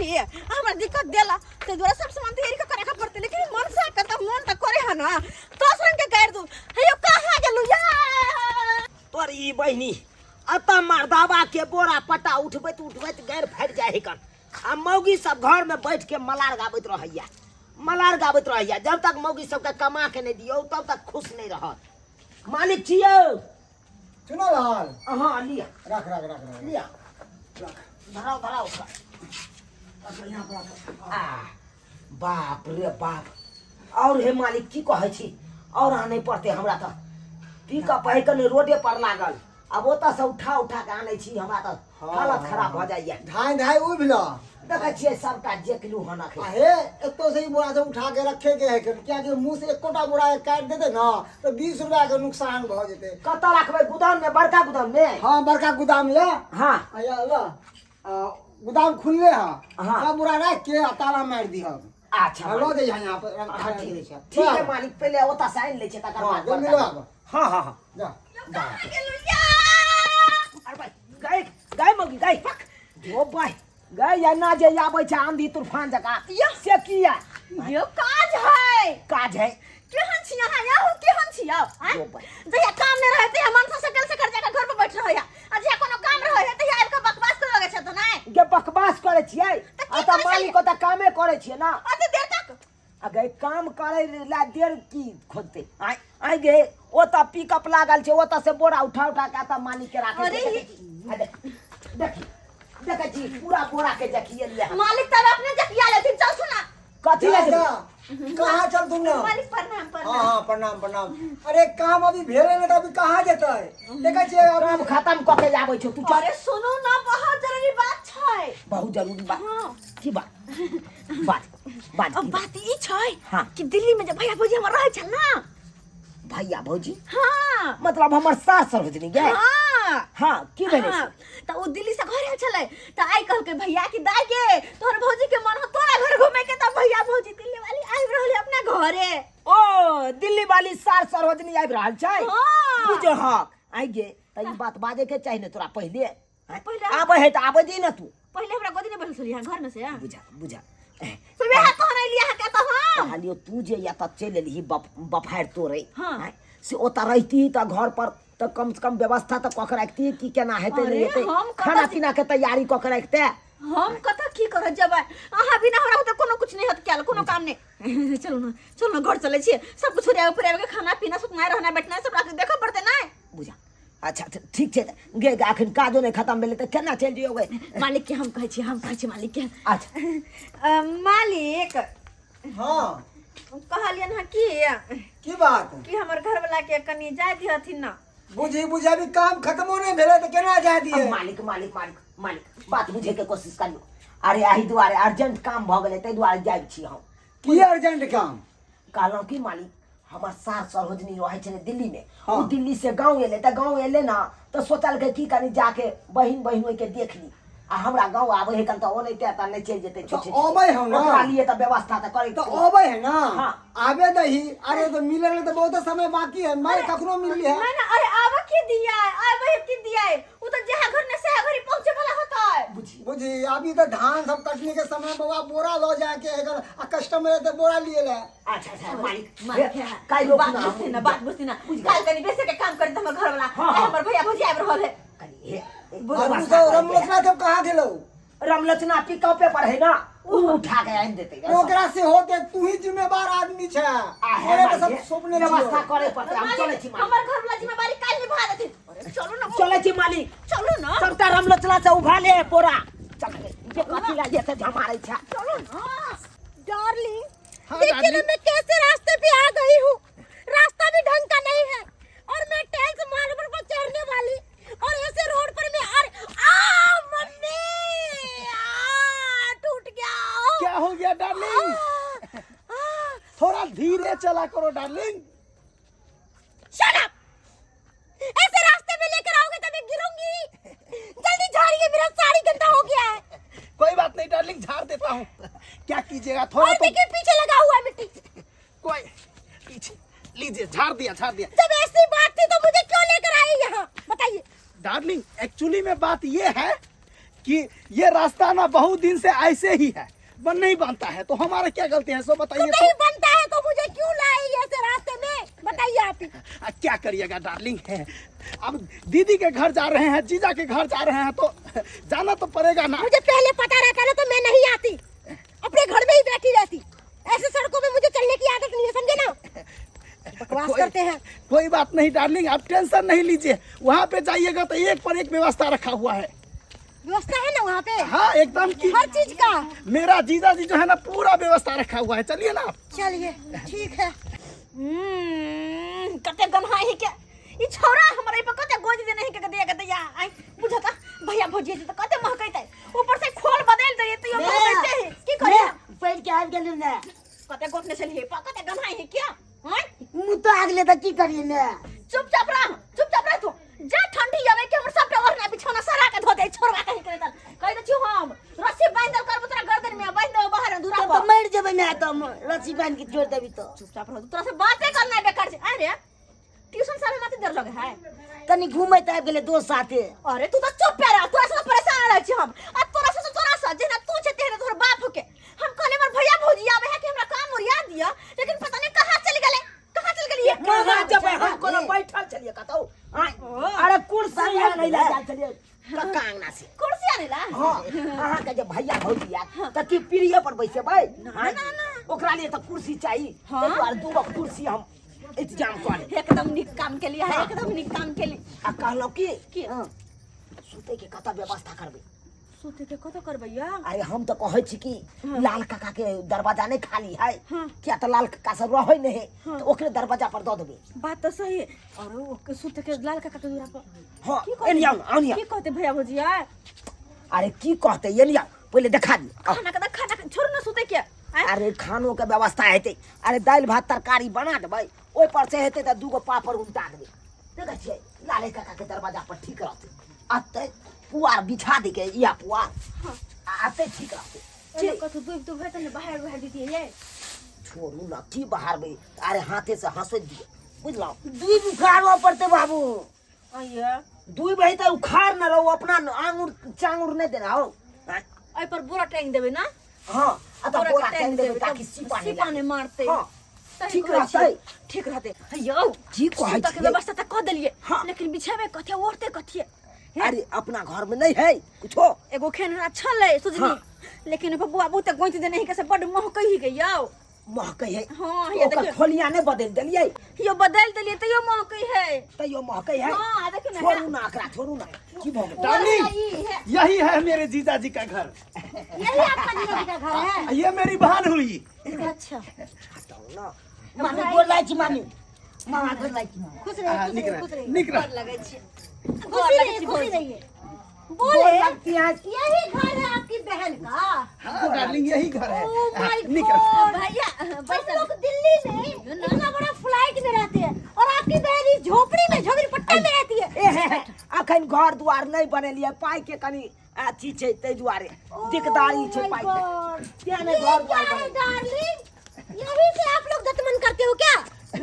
गेली आ हमरा दिक्कत देला ते दुआरे सब सामान तैयारी कऽ के राखऽ पड़तै लेकिन मन से के तऽ मन तऽ करे हन दस रंग के गारि दू हेयो कहाँ गेलू या तोर ई बहिनी अतः मर्दाबा के बोरा पटा उठबैत उठबैत गैर फाटि जाइ है आ मौगी सब घर में बैठ के मलार गाबैत रहैया मलार गाबैत रहैया जब तक मौगी सबके कमा के नहीं दियौ तब तक खुश नहीं रहत मालिक छियौ चुना लाल अहाँ लिअ रख रख रख रख लिअ धराउ धराउ ओकरा। रख यहाँ पर रख आ बाप रे बाप और हे मालिक की कहै छी और आनै पड़तै हमरा तऽ पिकअप है कनि रोडे पर लागल आब ओतऽ से उठा उठा के आनै छी हमरा तऽ हालत खराब भऽ जाइए धाय धाय उभला देखै छियै सबटा जेकलू हन आ अखन हे एतो से ही बोरा सब उठा के रखे के है क्या कि मुंह से एकोटा बोरा के काटि देते ना तो 20 रुपया के नुकसान भऽ जेतै। कतऽ राखबै? गोदाम में, बड़का गोदाम में? हाँ, बड़का गोदाम ये। हाँ। आ या ला, आ, गोदाम खुलले है। हाँ। सब बोरा राख के आ ताला मार दिह। अच्छा। हाँ, लऽ जइहा यहाँ पर रख। हाँ, रख ठीक दै छै। ठीक है मालिक, पहिले ओतऽ से आनि लै छियै तकर हाँ, बाद जल्दी बड़का लऽ आबऽ। हाँ हाँ हाँ। जा। कहाँ गेलू या? अरे भाई, गाय गाय मौगी गाय ओ भाई गाय या ना जे आबै छै आंधी तूफान जकाँ या। से किया? यो काज है। काज है। केहन छी अहाँ याहू, केहन छी आउ आँय? यो भाई। जहिया काम नहि रहै तहिया मनसा सकल सकल जाके घर पर बैठ रहै आ जहिया कोनो काम रहै है तहिया आबि कऽ बकवास करऽ लगै छै तऽ नहि गे बकवास करै छियै? तऽ की आ तऽ करै मालिक ओतऽ कामे करै छियै ना। अते देर तक? आ गए काम करै ला देर की खोजतै? आय आय गे, ओतऽ पिकअप लागल छै, ओतऽ से बोरा उठा उठा के एतऽ मालिक के राखै अरे छै। आ देख देखी देखै छी पूरा बोरा के जखिए लिया। मालिक तब अपने जकिया लेथिन, चल सुना। कथी जा, लए जा। जेबै? कहाँ चल तुम ना? मालिक प्रणाम। हाँ। प्रणाम। हाँ, प्रणाम प्रणाम। अरे काम अभी भेले ने तऽ अभी कहाँ जेतै? देखै छियै अभी काम खत्म कऽ के आबै छौ तू, चल। अरे सुनू ना, बहुत जरूरी बात छै। बहुत जरूरी बात? हाँ। की बात? बात बात। अब की बात ई छै हाँ। कि दिल्ली में जे भैया भौजी हमर रहै छल ना। भैया भौजी? हाँ। मतलब हमर सास सरोजनी गे? हाँ। हाँ, की भेलै? हाँ, तऽ ओ दिल्ली से घर आयल छलै तऽ आइ कहलकै भैया कि दाय के तोहर भौजी के मन हो तोरा घर घूमे के, तऽ भैया भौजी दिल्ली वाली आबि रहल है अपना घरे। ओ दिल्ली वाली सास सरोजनी आबि रहल छै? हाँ। बुझहक आइ गे, तऽ ई बात बाजे के चाही ने तोरा पहिले आँय? पहिले आबै है तऽ आबै दी ने तू। पहिले हमरा गोदी नहि बैठल छलियै घर में से। बुझा बुझा। तो वएह कहने एलियै अहाँके तऽ हम कहलियो तू जे या तऽ चलि एलही बफ बफारि तोड़े। हाँ। आँय? से ओतऽ रहिती तऽ घर पर तऽ कम से कम व्यवस्था तऽ कऽ के राखती कि केना हेतै अरे, नहि हेतै, हम कतऽ खाना पीना के तैयारी कऽ के राखते। हम कतऽ की करऽ जेबै? अहाँ बिना हमरा होते कोनो कुछ नहीं होत कैल, कोनो काम नहीं। चलू ना, चलू ना, घर चलै छियै। सब कुछ ओरिया पुरिया के खाना पीना, सुतनाइ रहना बैठना सब राख देखऽ पड़तै नहि? बुझा, अच्छा अच्छा, ठीक छै तऽ गे गे, अखन काजो नहि खतम भेलै तऽ केना चलि जइयौ गे? मालिक के हम कहै छियै, हम कहै छियै मालिक के। अच्छा। मालिक। हाँ। कहलियन हँ कि की बात? कि हमर घरवला के कनि जाय दिहथिन ना। बुझी बुझी, अभी काम खत्मो नहीं भेलै तऽ केना जाय दियै? अब मालिक मालिक मालिक मालिक, बात बुझे के कोशिश करियौ। अरे एहि दुआरे अर्जेंट काम भऽ गेलै ताहि दुआरे जाइ छी हम। की अर्जेंट काम? कहलहुँ की मालिक, हमर सार सरोजनी रहै छलै दिल्ली में। हाँ। ओ दिल्ली से गाँव एलै तऽ गाँव एलै ना तऽ सोचलकै की कनि जाके बहिन बहिन के देख ली आ हमरा गाँव आबै है कन तऽ ओनाहिते तऽ नहि चलि जेतै। तऽ अबै हौ ना। ओकरा लिए तऽ व्यवस्था तऽ करै। तऽ अबै है ना। हाँ। आबे दही। अरे तो मिले ले तऽ बहुत समय बाकी है, मैं कखनो मिलली है। नहीं ना, अरे आबऽ की दिया, आबे की दिया, उ तऽ जहाँ घर में से घरी पहुंचे वाला होता है। बुझी बुझी, अभी तऽ धान सब कटने के समय बउआ बोरा लऽ जाके है आ कस्टमर एते बोरा लिए ले। अच्छा अच्छा मालिक। मालिक है। काल्हि बात बुझती ना, बात बुझती ना। बुझ गेल। काल्हि कनि बेसे के काम करी तऽ हमर घर वाला हाँ, हाँ। हमर भैया भौजी आबि रहल है। कनि हे और उ सब रमलोचना सब कहाँ गेलौ? रमलोचना पिकअपे पर है ना, उ उठा के आनि देतै। ओकरा से होते, तू ही जिम्मेवार आदमी छै। आ हे ओकरे तऽ सब मालिक, सौंपने व्यवस्था छियौ। करे पड़तै। हम चलै छी मालिक। हमर घर वाला जिम्मेवारी काल्हि निभा देथिन। अरे चलू ना। चलै छी मालिक। चलू ना। सबटा रमलोचना से उभा ले बोरा। चल रे, जे कथी ला जे से झमारै छै। चलू ना डार्लिंग। हाँ, देखिए ना, डार्लिंग। मैं कैसे रास्ते पे आ गई हूँ। रास्ता भी ढंग का नहीं है और मैं टाइल्स मार्बल पर चढ़ने वाली और ऐसे रोड पर मैं अरे आ मम्मी आ टूट गया। क्या हो गया डार्लिंग? आ, आ, थोड़ा धीरे चला करो डार्लिंग। Shut up! ऐसे रास्ते में लेकर आओगे तो मैं गिरूंगी। जल्दी झाड़िए, मेरा साड़ी गंदा हो गया है। कोई बात नहीं डार्लिंग, झाड़ देता हूँ। क्या कीजिएगा थोड़ा और तो देखिए पीछे लगा हुआ है मिट्टी। कोई पीछे लीजिए, झाड़ दिया झाड़ दिया। जब ऐसी बात थी तो मुझे क्यों लेकर आए यहाँ, बताइए? डार्लिंग, एक्चुअली में बात ये है कि ये रास्ता ना बहुत दिन से ऐसे ही है, बन नहीं बनता है, तो हमारा क्या गलती है सो तो बताइए। नहीं बनता है तो मुझे क्यों लाए ऐसे रास्ते में, बताइए आप ही। क्या करिएगा डार्लिंग, है अब दीदी के घर जा रहे हैं, जीजा के घर जा रहे हैं, तो जाना तो पड़ेगा ना। मुझे पहले पता रहता ना तो मैं नहीं आती, अपने घर में ही बैठी रहती। ऐसे सड़कों पे मुझे चलने की आदत नहीं है, समझे ना। बकवास करते हैं। कोई बात नहीं डार्लिंग, आप टेंशन नहीं लीजिए, वहाँ पे जाइएगा तो एक पर एक व्यवस्था रखा हुआ है। व्यवस्था है ना वहाँ पे? हाँ एकदम की हर चीज का। मेरा जीजा जी जो है ना पूरा व्यवस्था रखा हुआ है, चलिए ना आप। चलिए ठीक है। कते गन्हा ही के ई छौरा हमरा पर कते गोज देने ही के गदिया गदिया आई बुझता भैया भौजी से तो कते महकैते, ऊपर से खोल बदल दे तो यो महकैते है की करिया। पढ़ के आबि गेलु ने। कते गोटने छलिए पा कते गन्हा ही के हैं। मुँह तो आगले तऽ की करिए ने। चुपचाप रह, चुपचाप रह तू, जा ठंडी आवे के हमर सबटा ओढ़ना बिछौना सरा के धो दे छोड़वा कहीं के तल कहि दे छी हम रस्सी बांध दल करबो तोरा गर्दन में बांध दे बाहर दूरा तब पर। तऽ मरि जेबै ने, तऽ रस्सी बान्हि के छोड़ि देबी तऽ। चुपचाप रह, तोरा से बाते करना बेकार छै। अरे ट्यूशन सारे मत देर लगे है, कनी घूमैत आबि गेलै दोस्त साथे। अरे तू तो चुप पे रह, तोरा से तो परेशान रह छी हम, आ तोरा से तोरा से जेना तू छे तेहने तोहर बाप के। हम कहले हमर भैया भौजी आवे है कि हमरा काम ओरिया दिया, लेकिन पता नहीं कहां चल गेले, कहां चल गेलिए। कहां जेबै हम, कोनो बैठल छलिए कतौ। अरे कुर्सी आनै ला जाल छलिए कक्का अंगना से। कुर्सी आनै ला? हां, अहाँ के जे भैया भौजी आयत त की पीढ़िए पर बैसेबै? ना ना ना, ओकरा लिए त कुर्सी चाही, हाँ। ताहि दुआरे दूगो कुर्सी हम इंतजाम कऽ लेब। एकदम नीक काम के लिए है, एकदम नीक काम के लिए। आ कहलहुँ की की? सुतै के कतऽ व्यवस्था करबै? सुतै के कतऽ करबै या? अरे हम तऽ कहै छी कि लाल काका के दरवाजा नहि खाली है, हाँ। किया तऽ लाल काका सब रहै नहि है, हाँ। तऽ ओकरे दरवाजा पर दऽ देबै। बात तऽ सही है। और ओके सुतै के लाल काका के दूरा पर। हाँ, की कहतै? एनी आउ ना, आउ की कहतै भैया भौजी आय? अरे की कहतै, एनी आउ, पहिले देखा दियौ। आउ। खाना के तऽ खाना के छोड़ू ना सुतै के। आँय? अरे खानो के व्यवस्था हेतै, अरे दालि भात तरकारी बना देबै, ओहि पर से हेतै तऽ दूगो पापड़ उमटा देबै। देखै छियै लाले काका के दरवाजा पर ठीक रहतै, अतै पुआर बिछा दै के इया पुआर, आ अतै ठीक रहतै। ओहिमे कथू डूबि तुबि हेतै ने, बाहर बाहर दितियै ये। छोड़ू ना, की बहारबै, अरे हाथे से हंसोति दियौ, बुझलहुँ? दुई उखाड़बऽ पड़तै बाबू। अइये। दुई बही तऽ उखाड़ न रहू, अपना आंगुर चांगुर नहि देना हौ। एहि पर बोरा टांगि देबै ना? हाँ, आ तऽ बोरा बोरा के टांगि देबै तब ताकि सीपा नहि सीपा नहि मारतै। हाँ, सही ठीक कहै छियै। रहतै। ठीक रहतै। यौ, की कहै सुतऽ के छियै? व्यवस्था तऽ कऽ देलियै, हाँ। लेकिन बिछेबै कथी, ओढ़तै कथी? अरे अपना घर में नहीं है कुछो। एगो खेनरा छलै सुजनी, हाँ। लेकिन ओकर बुआ बहुते गोंति देने ही के से बड्ड महकै ही के यौ। महकै है। हाँ, ये ओकर देखियौ। खोलिया नहीं बदल देलियै। यो बदल देलियै तैयो महकै है। तैयो महकै है। हाँ, आ देखियौ ना, छोड़ू ना एकरा, छोड़ू ना। की भऽ गेल? डार्लिंग, यही है। यही है मेरे जीजा जी का घर। यही आपका जीजा जी का घर है? ये मेरी बहन हुई। अच्छा। हटाउ ना। मामी गोर लागै छी मामी, मामा गोर लागै छी मामा। खुश रहिए, हाँ, खुश निक रहिए, रह, खुश रहिए। निक रह। गोर लगै छी। खुशी रहिए, खुशी रहिए। गोर बोले लगती है। यही घर है आपकी बहन का? हाँ डार्लिंग, यही घर है। ओ हाँ, my निक रह। गॉड। भैया, हम बैसल। लोग दिल्ली में इतना बड़ा फ्लाइट में रहते हैं और आपकी बहन इस झोपड़ी में, झोपड़ी पट्टा में रहती है। ए हे हे, अखन घर दुआर नहीं बनेलियै, पाई के कनी अथी छै, ताहि दुआरे दिकदारी छै Oh my पाई के। God. तें नहि ये घर क्या दुआर है बनेलियै। डार्लिंग, यही से आप लोग दतमन करते हो क्या?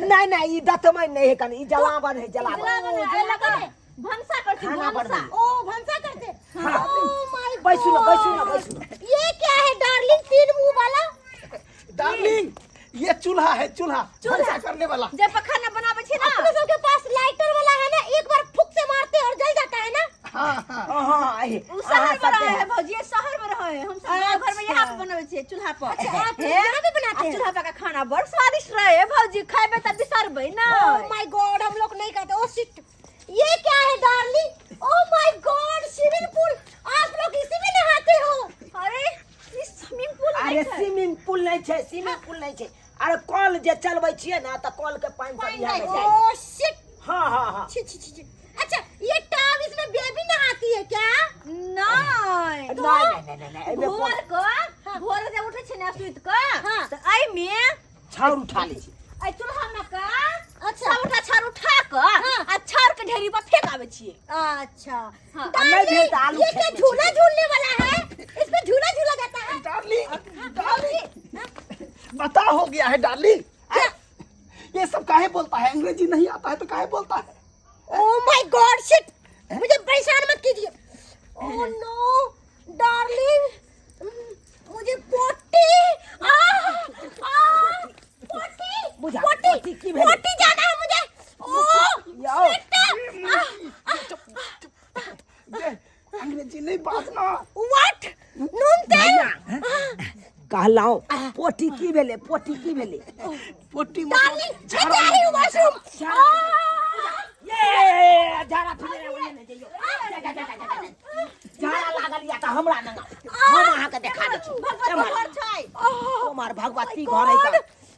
नहीं नहीं, ई दतमन नहीं है कनी, ई जलावन है, जलावन। जलावन है, ओ, जलावन है। भनसा करती, खाना भनसा। बनबै। ओ भनसा करते। हाँ। ओ my बैसू ना, बैसू ना, गॉड। बैसू ना। ये क्या है डार्लिंग, तीन मुंह वाला? डार्लिंग, ये चूल्हा है, चूल्हा, भनसा करने वाला। जे पर खाना बनाबै छी ना। अपने सबके पास लाइटर वाला है ना, एक बार फुक से मारते और जल जाता है ना। हाँ हाँ। हाँ, हाँ, ए, उ शहर अहाँ में सबके रहे है भौजी, ये शहर में रहे है। हम सब गाँव घर में यहाँ पे बनाबै छियै चूल्हा पर। अच्छा, आप हे? यहाँ पे बनाते आ हैं? चूल्हा पर का खाना बड़ स्वादिष्ट रहे है भौजी, खेबै तऽ बिसरबै ना। ओ my God, हम लोग नहीं खाते। ओ शिट, ये क्या है darling? Oh my God, swimming pool, आप लोग इसी में नहाते हो? अरे ई स्विमिंग पूल अरे नहीं छै। स्विमिंग पूल नहीं छै, स्विमिंग पूल नहीं छै। अरे कल जे चलबै छियै ना तऽ कल के पानि सब इएह में जाइ। Oh shit. हाँ हाँ हाँ। छी छी छी छी। अच्छा ये टब, इसमें बेबी नहाती है क्या? नहीं। नहीं नहीं नहीं नहीं, एहिमे भोर के, भोर जे उठै छै ने सुति के, हाँ। तऽ एहिमे छाउर उठा लै छी। एहि चूल्हा मे के अच्छा। सबटा छाउर उठा के आ छाउर के ढेरी पर फेंक आबै छियै। अच्छा। हाँ। आ नहीं भेल तऽ आलू ये क्या खेतमे झूला झूलने वाला है? इसमें झूला झूला जाता है। डार्लिंग, डार्लिंग, बता हो गया है डार्लिंग। क्या? ये सब काहे बोलता है? अंग्रेजी नहीं आता है तो काहे बोलता है? ओ my God shit, मुझे परेशान मत कीजिए। ओ नो, डार्लिंग, मुझे पोटी, आ आ पोटी। बुझा, पोटी। पोटी की भेलै? पोटी जाना है मुझे। ओ यौ। शिट। ये अंग्रेजी नहीं बाजना। What? नून तेल। कहलहुँ पोटी की भेलै? पोटी की भेलै? पोटी डार्लिंग, मतलब मैं जा रही हूँ वॉशरूम। ये झाड़ा फिरे ओने ने जइयो। जा, जा, जा, जा, जा, जा। झाड़ा लागल या तऽ हमरा नंगा हम अहाँके देखा दै छी। भगवती घर छै। हमार भगवती घर है का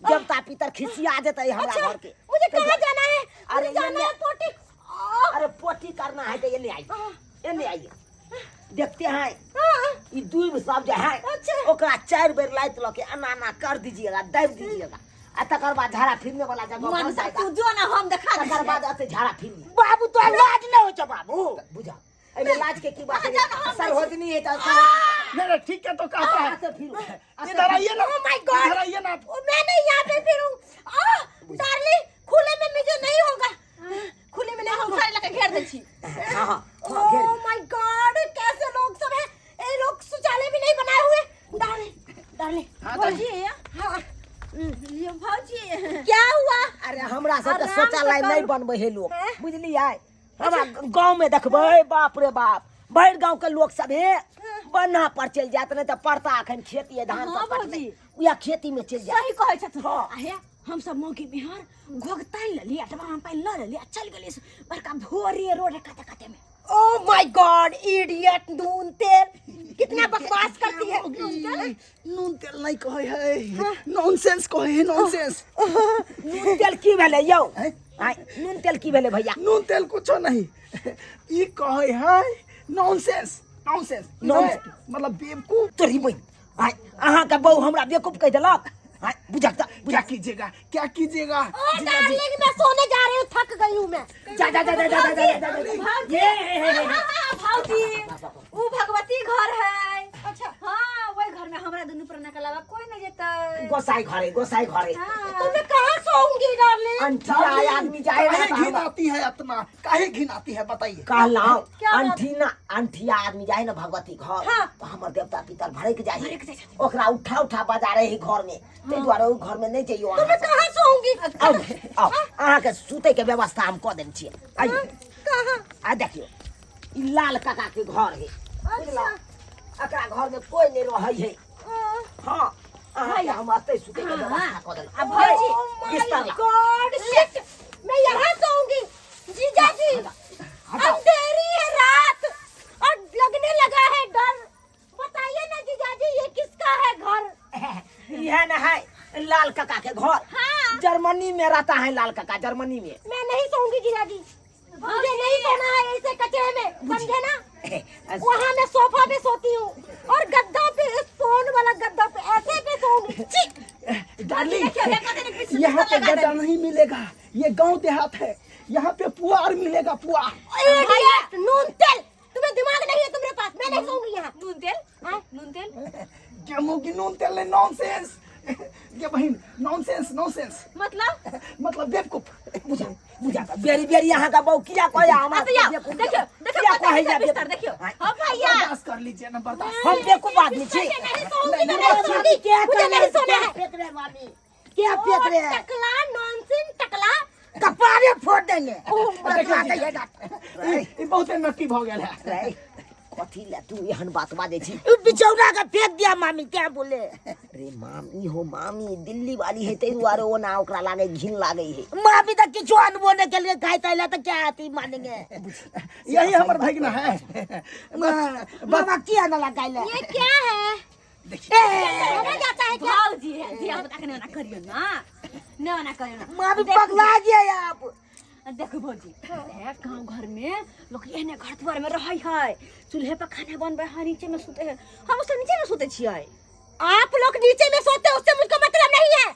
देवता पितर खिसिया देतै हमरा घर के। मुझे कहाँ जाना है? अरे मुझे जाना ये है पोटी। आ, अरे पोटी करना है तो ये आइए, एने आइए, देखते हैं। हाँ, ई दूब सब जे है अच्छा। ओकरा चारि बेर लाइत लऽ के एना एना कर दीजिएगा, दाबि दीजिएगा आ तकर बाद झाड़ा फिरने वाला जगह बन मनसा जाएगा। तू जो ना, हम देखा तकर दै। बाद अते झाड़ा फिरनी। बाबू, तो लाज नहीं हो छौ बाबू? बुझा, एहिमे लाज के की बात है? सरहोजनी है तऽ सरहोजनी। नहीं नहीं, ठीक है तो कहता है। आते फिरू। इधर आइए ना। Oh my God! इधर आइए ना। ओ, मैं नहीं यहाँ पे फिरूं। आह, डार्लिंग, खुले में मुझे नहीं होगा, खुले में नहीं हम होगा। सारे लके घेर दै छी। हाँ हाँ हाँ, घेर। ओ my God, कैसे लोग सब हैं! ये लोग शौचालय भी नहीं बनाए हुए। Darling, darling. हाँ, भौजी। हाँ। ये भौजी। क्या हुआ? अरे हमरा सबके आराम से शौचालय करू। नहीं बनबै है लोग। हैं? बुझलियै? हमरा गाँव में देखबै, बाप रे बाप, भरि गाँव के लोग सब हे बन्हा पर चलि जायत, नहि तऽ परता अखन खेती है, धान हाँ, सब कटलै। भौजी। उएह खेती में चलि जायत। सही कहै छथुन। हाँ। आ हे, हम सब मौकी बिहार घोघ तानि लेली आ डबा में पानि लऽ लेली आ चलि गेली बड़का भोरे रोड काते काते में। ओ my God, idiot, नून तेल, कितना बकवास करती है। नून तेल नहीं कहे है, नॉनसेंस कहे है, नॉनसेंस। नून तेल की भेलै यौ? आँय, नून तेल की भेलै भैया? नून तेल कुछो नहीं, ई कहे है नॉनसेंस, नॉनसेंस। नॉनसेंस। मतलब बेवकूफ। तोरी बहिन, आँय, अहाँके बहू हमरा बेवकूफ कहि देलक। आँय, बुझक तऽ। क्या कीजिएगा, क्या कीजिएगा ओ जीजा जी? डार्लिंग, मैं सोने जा रही हूँ, थक गई हूँ मैं। जा जा जा जा जा जा जा जा जा। भौजी। ये, हे, हे, हे। हाँ, हाँ, भौजी, उ भगवती घर है। अच्छा, हाँ, वही घर में हमरा दुनू प्राण के अलावा कोई नहीं जेतै। गोसाई घरे, गोसाई घरे। हाँ। तो मैं कहाँ सोऊंगी डार्लिंग? अंठिया आदमी जाए ना काहे तऽ हमरा- घिन आती है इतना, काहे घिन आती है, बताइए। कहलहुँ क्या बात? अंठिना अंठिया आदमी जाए ना भगवती घर, हाँ। तो हमर देवता पितर भड़क जाए। भड़क जाइ छथिन। ओकरा उठा उठा बजा रहे घर में, ताहि दुआरे ओहि घर में नहि जइयो तो अहाँ मैं सब। कहाँ सोऊंगी? आउ आउ, अहाँके सुतै के व्यवस्था हम कऽ देने छियै, आइयो। कहाँ? आ देखियौ, ई लाल काका के घर है। अच्छा। एकरा घर में कोई नहीं रहै है। हाँ। हाँ, अहाँके हम एतै सुतै के व्यवस्था कऽ देलहुँ। आ भौजी, Oh my बिस्तर ला। God, shit! मैं यहाँ सोऊंगी जीजा जी। हटाओ। अंधेरी है रात और लगने लगा है डर। बताइए ना जीजा जी, ये किसका है घर? यह न है लाल काका के घर। हाँ। जर्मनी में रहता है लाल काका, जर्मनी में। मैं नहीं सोऊंगी जीजा जी, मुझे नहीं सोना है ऐसे कचरे में, समझे ना? वहाँ मैं सोफा पे सोती हूँ और गद्दा पे, स्पोन वाला गद्दा पे, ऐसे पे सोऊंगी। छी! डार्लिंग, देखियो, देखो तनी पीछे यहाँ पे लगा गद्दा नहीं मिलेगा, ये गांव देहात है, यहाँ पे पुआर मिलेगा, पुआर। इडियट, नून तेल, तुम्हें दिमाग नहीं है तुम्हारे पास। मैं नहीं सोऊंगी यहाँ। नून तेल। हाँ? नून तेल। गेहूं की नून तेल नहीं, नॉनसेंस ये बहन, नॉनसेंस, नॉनसेंस। मतलब? मतलब बेवकूफ। बुझा बुझा, बेरी बेरी अहाँके बहू किया कहैया हमरा हाँ, तो या, बेवकूफ? देखियो, देखियो, किया कतऽ कहैया बिस्तर बेवकूफ? देखियो। हाँ। हाँ, भैया। बर्दाश्त कर लीजिए ना, बर्दाश्त। हम बेवकूफ आदमी छी? नहीं सोऊंगी, मैं नहीं, नहीं सोऊंगी, क्या मुझे नहीं सोना है। फेंक रहे मामी, क्या फेंक रहे हैं? टकला, नॉनसेंस टकला। कपारे फोड़ देंगे। ई बहुत नट्टी भ गेल है। रे, कथी ले तू एहन बात बाजै छी? उ बिछौना के फेंक दिया मामी, क्या बोले? रे मामी हो, मामी दिल्ली वाली है, ताहि दुआरे ओना ओकरा लागे घिन लागे है। मामी तो किछु अनबो नहीं के लिए खाई तैला तो क्या आती मानेंगे। यही हमर भगना है। मामा किया ना लगाइले? ये क्या है? देखिए। होना जाता है क्या? भौजी है धिया पुता के ना करियो ना, ना ना करियो ना। मामी पगला गया आप। देखो भौजी, हे गांव घर में लोग एहने घर द्वार में रहै है, चूल्हे पर खाना बनबै है, नीचे में सुते है। हम सब नीचे में सुते छियै। आप लोग नीचे में सोते हो, उससे मुझको मतलब नहीं है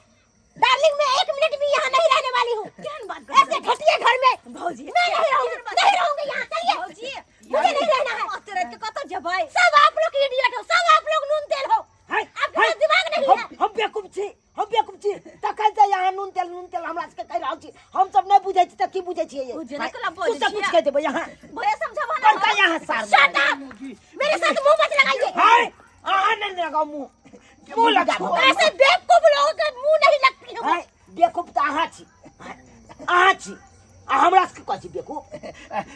डार्लिंग। मैं एक मिनट भी यहाँ नहीं रहने वाली हूँ। केहन बात करै ऐसे घटिया घर में भौजी? मैं नहीं रहूंगी, नहीं रहूंगी यहाँ। चलिए। भौजी, मुझे नहीं रहना है। ओते रात के कतऽ जेबै? सब आप लोग इडियट हो, सब आप लोग नून तेल हो। हाय, आपके हाय, पास दिमाग नहीं हम है। हम बेवकूफ छी, हम बेवकूफ छी? तखन से यहाँ नून तेल नून तेल हमरा सबके कहि रहल छी, हम सब नहीं बुझै छी तऽ की बुझै छियै? ओ जेना हाय, कोना तू बजै सब कुछ छियै? कहि देबै यहाँ। भैया, समझाबऽ ना। बड़का यहाँ सार। शट अप, मेरे साथ मुंह मत लगाइए। हाँ। आ नहीं लगाओ मुंह, मुंह लगाबो। ऐसे बेवकूफ लोगों के मुंह नहीं लगती है। आँय, बेवकूफ तऽ अहाँ छी, अहाँ छी आ हमरा सबके कहै छी बेवकूफ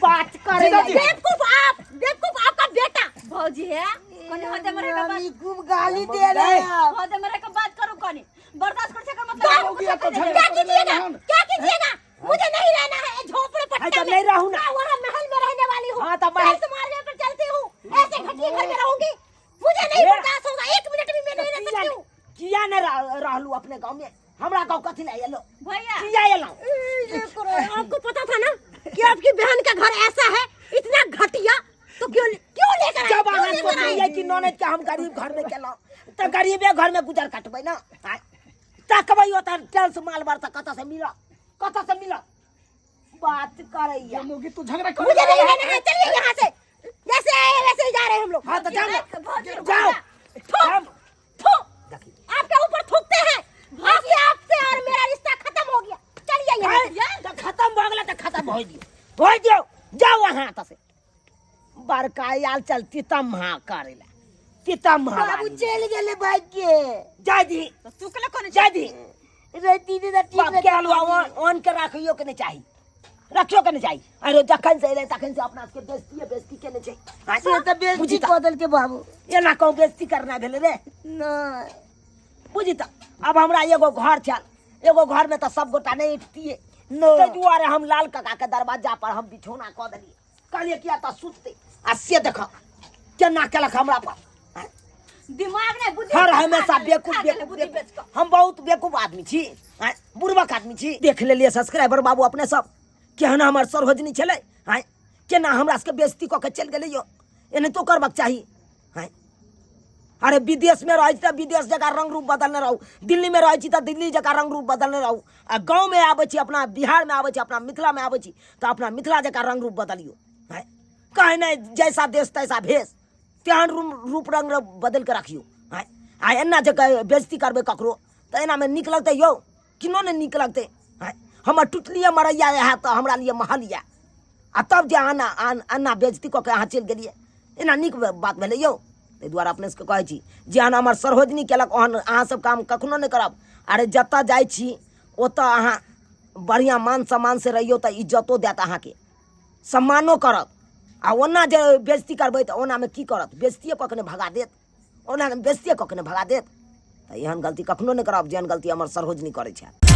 बात करे। जीजाजी। बेवकूफ आप, बेवकूफ आपका बेटा। भौजी है कनी होते मरे के बात। मामी खूब गाली दे रहे हैं। होते मरे के बात करू, कनी बर्दाश्त कर सके मतलब। मौगी तो झगड़ा क्या करे कीजिएगा? हन। क्या कीजिएगा? मुझे नहीं रहना है झोपड़े हाँ, पट्टा तो में। नहीं रहू ना। मैं वहाँ महल में रहने वाली हूँ। हाँ, तो महल- टाइल्स मारने पर चलती हूँ, ऐसे घटिया घर में रहूंगी? मुझे नहीं ये- बर्दाश्त होगा, एक मिनट भी मैं नहीं रह सकती हूँ। किया ने रहलू अपने गाँव में? हमरा गाँव कथी लए एलो? भैया किया एलहुँ? ये करो, आपको पता था ना कि आपकी बहन का घर ऐसा है, इतना घटिया, तो क्यों क्यों लेकर आए? जब क्यों अहाँ लेकर आए? सोचलियै कि ननद के हम गरीब घर में केलहुँ तऽ गरीबे घर में गुजर कटबै ने। आँय, तकबै ओतऽ टेंस माल बार तऽ कतऽ से मिलत, कतऽ से मिलत? बात करैया। ये मौगी तू झगड़ा करे। मुझे नहीं रहना है, चलिए यहाँ से। जैसे आए वैसे ही जा रहे हैं हम लोग। हाँ तो जाओ ना। भौजी, जाओ। थू, जाओ। थू, देखी। आपके ऊपर थूकते हैं। आपसे आपसे और मेरा रिश्ता खत्म हो गया, चलिए यहाँ से। आँय, तऽ खत्म भऽ गेलै तऽ खत्म होइ दियौ, होइ दियौ। जाउ अहाँ एतऽ से। बड़का आयल चलती तम्हा करै लए तितम्हा। बाबू चलि गेलै भागि के। जाय दी। तो तू के कोने जाय दी। रति दीदा ठीक। बाप के हलुआ ओन के राखियो के नहीं चाही, रखियो के नहीं चाही। अरे जखन से एलै तखन से अपना सबके बेइज्जती बेइज्जती केने छै। आँय, से तऽ बेइज्जती बुझी तऽ कऽ देलकै बाबू। एना कहूँ बेइज्जती करना भेलै रे? नहि। बुझी तऽ अब हमरा एगो घर छल, एगो घर में तऽ सब गोटा नहि उठतियै। नहि। ताहि दुआरे हम लाल काका के दरवाजा पर हम बिछौना कऽ देलियै, कहलियै किया तऽ सुततै। आ से देख केना केलक हमरा पर। आँय, दिमाग नहीं बुद्धि हर खा हमेशा गेलै, बेवकूफ खा गेलै बेवकूफ बुद्धि बेवकूफ। बेच कऽ। हम बहुत बेवकूफ आदमी छी, आँय, बुड़बक आदमी छी। देख लेलियै सब्सक्राइबर बाबू अपने सब केहन हमर सरोजनी छलै। आँय, केना हमरा सबके बेइज्जती कऽ के चलि गेलै यौ। एनाहितो करबाक चाही? आँय, अरे विदेश में रहै छी तऽ विदेश जकाँ रंग रूप बदलने रहू, दिल्ली में रहै छी तऽ दिल्ली जकाँ रंग रूप बदलने रहू, आ गाँव में आबै छी, अपना बिहार में आबै छी, अपना मिथिला में आबै छी तऽ अपना मिथिला जकाँ रंग रूप बदलियौ। आँय, कहे नहि जैसा देश तैसा भेष, तेहन रूप रंग बदलि कऽ रखियौ। आँय, आ एना जे बेइज्जती करबै ककरो तऽ एनामे नीक लगतै यौ? किनो नहि नीक लगतै। आँय, हमर टुटलिए मरैया रहए तऽ हमरा लिए महल यऽ, आ तब जे अहाँ एना बेइज्जती कऽ के अहाँ चलि गेलियै, एना नीक बात भेलै यौ? ताहि दुआरे अपने सबके कहै छी, जेहन हमर सरोजनी केलक ओहन अहाँ सब काम कखनो नहि करब। अरे जतऽ जाइ छी ओतऽ अहाँ बढ़िआँ मान सम्मानसँ रहियौ तऽ इज्जतो देत अहाँके, सम्मानो करत। आ ओना जे बेइज्जती करबै तऽ ओनामे की करत? बेइज्जतिए कऽ के ने भगा देत, ओना बेइज्जतिए कऽ के ने भगा देत। तऽ एहन गलती कखनो नहि करब जेहन गलती हमर सरोजनी करै छथि।